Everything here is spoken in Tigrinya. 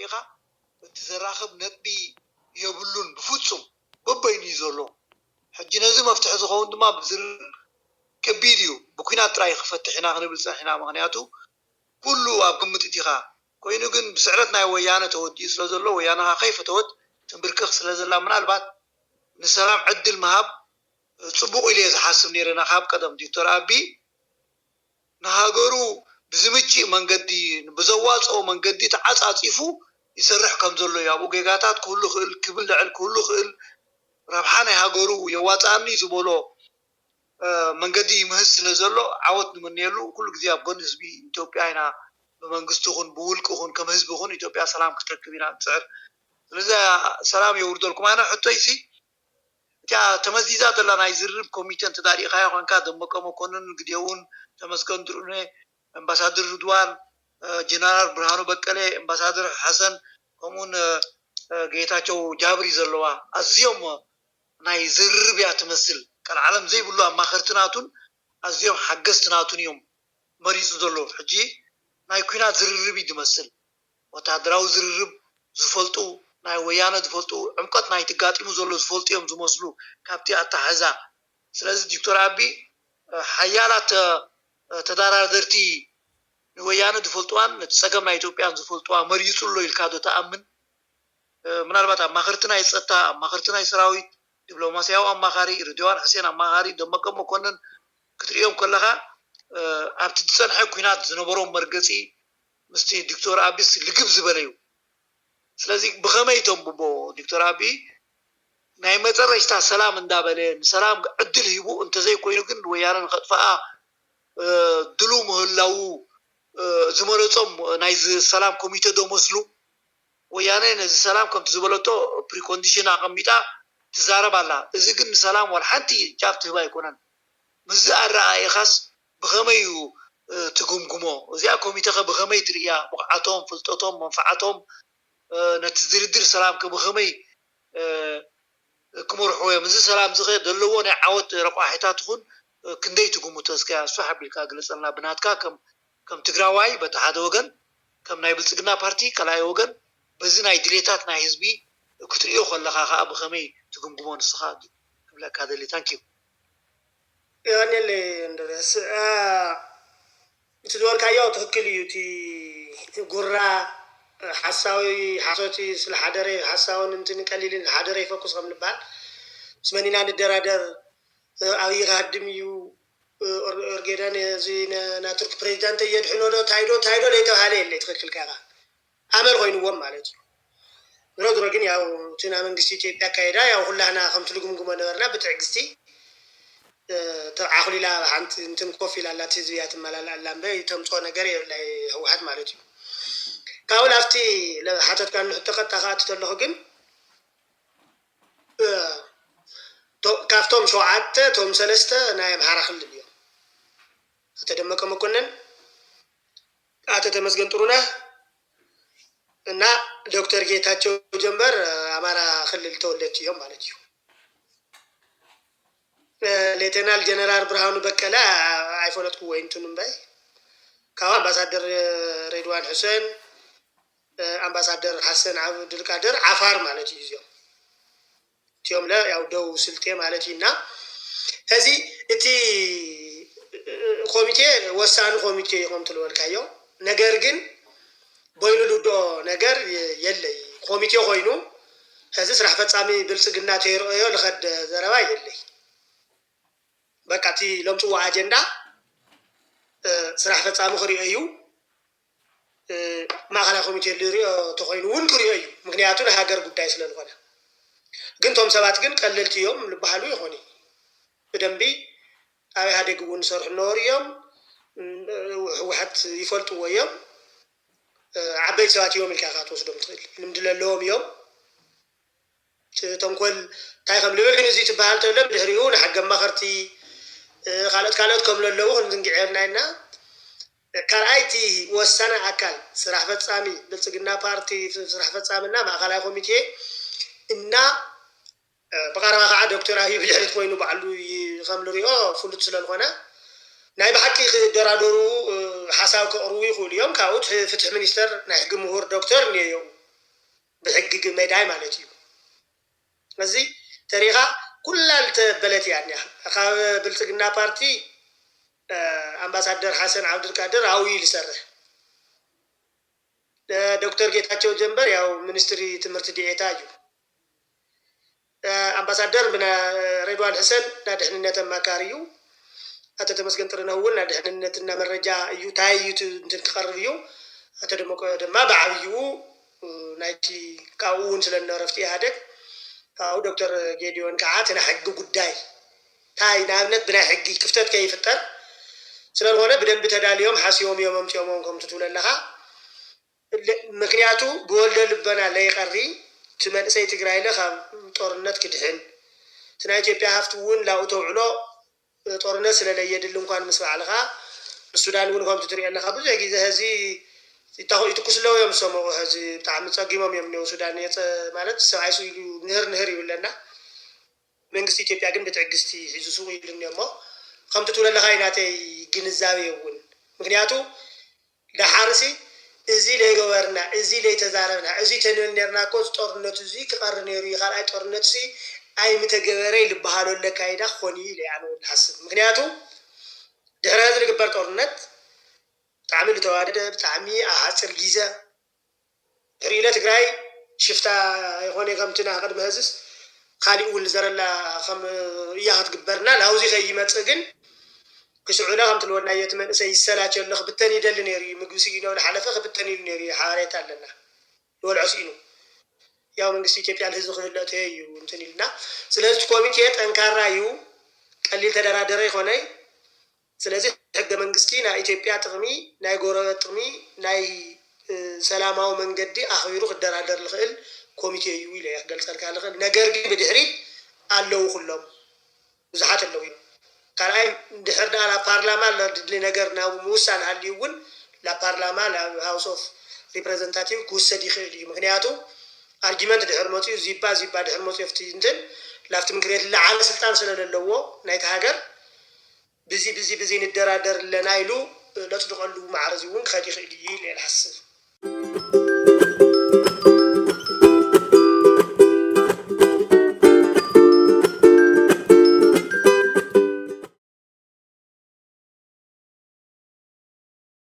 ኢኻ፣ እቲ ዘራኽብ ነጥቢ የብሉን ብፍጹም፣ በበይኑ እዩ ዘሎ። ሕጂ ነዚ መፍትሒ ዝኸውን ድማ ብዝርርብ ከቢድ እዩ። ብኲናት ጥራይ ክፈትሕ ኢና ክንብል ጸኒሕና። ምኽንያቱ ኩሉ ኣብ ግምት እቲኻ ኮይኑ፣ ግን ብስዕረት ናይ ወያነ ተወዲኡ ስለ ዘሎ፣ ወያነ ኸዓ ከይፈተወት ትንብርከኽ ስለ ዘላ፣ ምናልባት ንሰላም ዕድል ምሃብ ጽቡቕ ኢለ እየ ዝሓስብ ነይረ። ካብ ቀደም ዶክተር ኣቢ ንሃገሩ ብዝምችእ መንገዲ፣ ብዘዋጽኦ መንገዲ ተዓጻጺፉ ይሰርሕ ከም ዘሎ እዩ። ኣብኡ ጌጋታት ክህሉ ይኽእል፣ ክብል ልዕል ክህሉ ይኽእል፣ ረብሓ ናይ ሃገሩ የዋጽኣኒ ዝበሎ መንገዲ ይምህዝ ስለ ዘሎ ዓወት ንምንየሉ። ኩሉ ግዜ ኣብ ጎኒ ህዝቢ ኢትዮጵያ ኢና፣ ብመንግስቲ ይኹን ብውልቂ ይኹን ከም ህዝቢ ይኹን ኢትዮጵያ ሰላም ክትረክብ ኢና ንፅዕር። ስለዚ ሰላም የውርደልኩም። ኣነ ሕቶይሲ እቲኣ ተመዚዛ ዘላ ናይ ዝርርብ ኮሚቴ እንተ ዳሪእኻያ ኮንካ፣ ደመቀ መኮንን፣ ግዴውን፣ ተመስገን ጥሩነ፣ ኣምባሳደር ርድዋን፣ ጀነራል ብርሃኑ በቀለ፣ ኣምባሳደር ሓሰን፣ ከምኡውን ጌታቸው ጃብሪ ዘለዋ ኣዝዮም ናይ ዝርርብ እያ ትመስል። ቀልዓለም ዘይብሉ ኣማኸርቲ ናቱን ኣዝዮም ሓገዝቲ ናቱን እዮም መሪፁ ዘሎ። ሕጂ ናይ ኲናት ዝርርብ እዩ ዝመስል። ወታደራዊ ዝርርብ ዝፈልጡ፣ ናይ ወያነ ዝፈልጡ፣ ዕምቀት ናይ ትጋጢሙ ዘሎ ዝፈልጡ እዮም ዝመስሉ ካብቲ ኣተሓሕዛ። ስለዚ ዶክተር ኣቢ ሓያላት ተደራደርቲ ንወያነ ዝፈልጥዋን ነቲ ፀገም ናይ ኢትዮጵያን ዝፈልጥዋ መሪፁ ኣሎ ኢልካ ዶ ትኣምን? ምናልባት ኣማኸርቲ ናይ ፀጥታ፣ ኣማኸርቲ ናይ ሰራዊት፣ ዲፕሎማስያዊ ኣማኻሪ ርድዋን ሕሴን፣ ኣማኻሪ ደመቀ መኮንን ክትርእዮም ከለኻ፣ ኣብቲ ዝፀንሐ ኲናት ዝነበሮም መርገፂ ምስቲ ዶክተር ኣቢስ ልግብ ዝበለ እዩ። ስለዚ ብኸመይ ተንብቦ? ዶክተር ኣቢ ናይ መጨረሽታ ሰላም እንዳበለ፣ ንሰላም ዕድል ሂቡ፣ እንተዘይኮይኑ ግን ወያነ ንኸጥፍኣ ድሉ ምህላዉ ዝመረፆም ናይ ሰላም ኮሚቴ ዶ መስሉ? ወያነ ነዚ ሰላም ከምቲ ዝበለቶ ፕሪኮንዲሽን ኣቐሚጣ ትዛረብ ኣላ። እዚ ግን ንሰላም ዋላ ሓንቲ ጫፍ ትህብ ኣይኮነን። ምስዚ ኣረኣኢኻስ ብኸመይ እዩ ትግምግሞ? እዚኣ ኮሚቴኸ ብኸመይ ትርእያ? ብቕዓቶም፣ ፍልጠቶም፣ መንፍዓቶም፣ ነቲ ድርድር ሰላምከ ብኸመይ ክመርሕዎ እዮም? እዚ ሰላም እዚ ኸ ዘለዎ ናይ ዓወት ረቋሒታት ይኹን ክንደይ ትግምቶ? እስከ ስፍሕ ኣቢልካ ግለፀልና። ብናትካ ከም ከም ትግራዋይ በቲ ሓደ ወገን፣ ከም ናይ ብልፅግና ፓርቲ ካልኣይ ወገን፣ በዚ ናይ ድሌታት ናይ ህዝቢ ክትርእዮ ከለኻ ከዓ ብኸመይ ትግምግሞ ንስኻ ክብለካ ደሊ። ታንኪዩ። የቐንየለይ እንድርያስ። እቲ ዝበልካዮ ትኽክል እዩ። እቲ ጉራ ሓሳዊ ሓሶት ስለ ሓደረ ሓሳውን እንትን ቀሊልን ሓደረ ይፈኩስ ከም ንበሃል ምስ መን ኢና ንደራደር ኣብይ ክሃድም እዩ ኦርጌዳን እዚ ናቱርክ ፕሬዚዳንት የድሕኖ ዶ ታይዶ ታይዶ ዘይተባሃለ የለ ትኽክል ካኻ ኣመል ኮይንዎም ማለት እዩ። ዝሮ ዝሮ ግን ያው እቲ ናይ መንግስቲ ኢትዮጵያ ኣካይዳ ያው ኩላህና ከምቲ ልጉምጉሞ ነበርና ብትዕግስቲ ተዓኹሊላ ሓንቲ እንትን ኮፍ ኢላ ኣላ ህዝቢ እያ ትመላላ ኣላ እምበር ተምፅኦ ነገር የብላይ ህወሓት ማለት እዩ። ካብኡ ናብቲ ሓተትካ ንሕቶ ቀጥታ ክኣቱ ከለኹ ግን ካብቶም ሸውዓተ እቶም ሰለስተ ናይ ኣምሓራ ክልል እዮም። ኣቶ ደመቀ መኮንን፣ ኣቶ ተመስገን ጥሩነህ እና ዶክተር ጌታቸው ጀንበር ኣማራ ክልል ተወለድቲ እዮም ማለት እዩ። ሌተናል ጀነራል ብርሃኑ በቀለ ኣይፈለጥኩዎ ይንትን እምበይ ካብ ኣምባሳደር ሬድዋን ሕሰን ኣምባሳደር ሓሰን ዓብዱልቃድር ዓፋር ማለት እዩ እዚኦም እቲኦም ለ ያው ደው ስልጤ ማለት እዩ እና እዚ እቲ ኮሚቴ ወሳኒ ኮሚቴ ይኾም ትልበልካዮ ነገር ግን በይኑ ልዶ ነገር የለይ ኮሚቴ ኮይኑ እዚ ስራሕ ፈፃሚ ብልፅግና ተይረአዮ ልኸድ ዘረባ የለይ በቃ እቲ ለምፅዎ ኣጀንዳ ስራሕ ፈፃሚ ክሪኦ እዩ ማእኸላይ ኮሚቴ ዝሪኦ ተኮይኑ እውን ክሪኦ እዩ ምክንያቱ ናይ ሃገር ጉዳይ ስለዝኮነ ግን ቶም ሰባት ግን ቀለልቲ እዮም ልበሃሉ ይኮኑ ብደንቢ ኣብ ኢህኣዴግ እውን ዝሰርሑ ነበሩ እዮም ህወሓት ይፈልጥዎ እዮም ዓበይቲ ሰባት እዮም ኢልካ ኢካ ትወስዶም ትኽእል ልምዲ ዘለዎም እዮም ተንኮል እንታይ ከም ልብል ግን እዚ ትበሃል ተሎ ብድሕሪኡ ንሓቂ ኣማኸርቲ ካልኦት ካልኦት ከም ለለዉ ክንዝንግዕ የብልና ኢና ካልኣይቲ ወሳነ ኣካል ስራሕ ፈፃሚ ብልፅግና ፓርቲ ስራሕ ፈፃምና ማእኸላይ ኮሚቴ እና ብቀረባ ከዓ ዶክተር ኣብይ ብድሕሪት ኮይኑ ባዕሉ ከም ንሪኦ ፍሉጥ ስለዝኮነ ናይ ብሓቂ ክደራደሩ ሓሳብ ከቕርቡ ይኽእሉ እዮም ካብኡ ፍትሒ ሚኒስተር ናይ ሕጊ ምሁር ዶክተር እኒአዮም ብሕጊ ግመዳይ ማለት እዩ። እዚ ተሪኻ ኩላ ልተበለት እያ እኒኣ። ካብ ብልፅግና ፓርቲ ኣምባሳደር ሓሰን ዓብዱልቃድር ኣብኡ እዩ ዝሰርሕ። ዶክተር ጌታቸው ጀንበር ያው ሚኒስትሪ ትምህርቲ ዲኤታ እዩ። ኣምባሳደር ሬድዋን ሕሰን ናይ ድሕንነት ኣማካሪ እዩ። ኣቶ ተመስገን ጥርነህ እውን ናይ ድሕንነትና መረጃ እዩ፣ እንታይ እዩ እቲ እንትን ክቐርብ እዩ። ኣቶ ደመቀ ድማ ብዓብይኡ ናይቲ ካብኡ እውን ስለ እረፍቲ ኢህኣደግ ካብኡ ዶክተር ጌዲዮን ከዓ እቲ ናይ ሕጊ ጉዳይ እንታይ ንኣብነት ብናይ ሕጊ ክፍተት ከይፍጠር ስለዝኾነ ብደንቢ ተዳልዮም ሓስዮም እዮም ኣምፅኦሞም ከምቲ ትብሎ ኣለኻ። ምክንያቱ ብወልደ ልቦና ለይቐሪ እቲ መንእሰይ ትግራይ ለ ካብ ጦርነት ክድሕን እቲ ናይ ኢትዮጵያ ሃፍቲ እውን ላብኡ ተውዕሎ ጦርነት ስለ ለየድሊ እንኳን ምስ ባዕልኻ ንሱዳን እውን ከምቲ ትሪኦ ኣለኻ ብዙሕ ግዜ ህዚ ይትኩስ ኣለዉ እዮም ዝሰምዑ ህዚ ብጣዕሚ ፀጊሞም እዮም እኒው ሱዳን ማለት ሰብኣይ ስኢሉ ንህር ንህር ይብለና መንግስቲ ኢትዮጵያ ግን ብትዕግስቲ ሒዙ ሱቕ ኢሉ እኒኦ እሞ ከምቲ ትብሎ ኣለኻ እዩ ናተይ ግንዛቤ እውን ምክንያቱ ደሓርሲ እዚ ለይገበርና እዚ ለይተዛረብና እዚ ተንብል ነርና እኮ እዚ ጦርነቱ እዚ ክቐሪ ነይሩ እዩ ካልኣይ ጦርነቱ እዚ ኣይምተገበረ ይልበሃሎ ኣለካይዳ ክኾን እዩ ኢለ ኣነ እውን ዝሓስብ ምክንያቱ ድሕሪ ህዚ ዝግበር ጦርነት ብጣዕሚ ዝተዋደደ ብጣዕሚ ኣብ ሓፂር ግዜ ድሕሪ ኢለ ትግራይ ሽፍታ ይኾነ ከምቲ ናይ ቅድሚ ህዝስ ካሊእ እውን ዘረላ ከም እያ ክትግበርና ናብዚ ከይመፅእ ግን ክስዑላ ከም ትልወናዮ እቲ መንእሰይ ይሰላቸ ኣሎ ክብተን ይደሊ ነይሩ እዩ ምግቢ ስኢኖ ዝሓለፈ ክብተን ኢሉ ነይሩ እዩ ሓበሬታ ኣለና ዝበልዖ ስኢኑ ያው መንግስቲ ኢትዮጵያ ንህዝቢ ክብልዕ ተየ እዩ እንትን ኢልና ስለዚ እቲ ኮሚቴ ጠንካራ እዩ ቀሊል ተደራደረ ይኮነይ ስለዚ ሕገ መንግስቲ ናይ ኢትዮጵያ ጥቕሚ ናይ ጎረበት ጥቕሚ ናይ ሰላማዊ መንገዲ ኣኽቢሩ ክደራደር ዝኽእል ኮሚቴ እዩ ኢለ እየ ክገልፀልካ ዝኽእል ነገር ግን ብድሕሪት ኣለዉ ኩሎም ብዙሓት ኣለዉ እዮም ካልኣይ ድሕር ደኣ ናብ ፓርላማ ለድሊ ነገር ናብ ምውሳን ሃልዩ እውን ናብ ፓርላማ ናብ house of representative ክውሰድ ይኽእል እዩ ምክንያቱ argument ድሕር መፅኡ ዚባ ዚባ ድሕር መፅኡ ፍቲ እንትን ላፍቲ ምክር ቤት ለዓለ ስልጣን ስለለለዎ ናይቲ ሃገር ብዚ ብዚ ብዚ ንደራደር ኣለና ኢሉ ለፅድቐሉ ማዕረ እዚ እውን ክኸድ ይኽእል እዩ ኢለ እየ ዝሓስብ።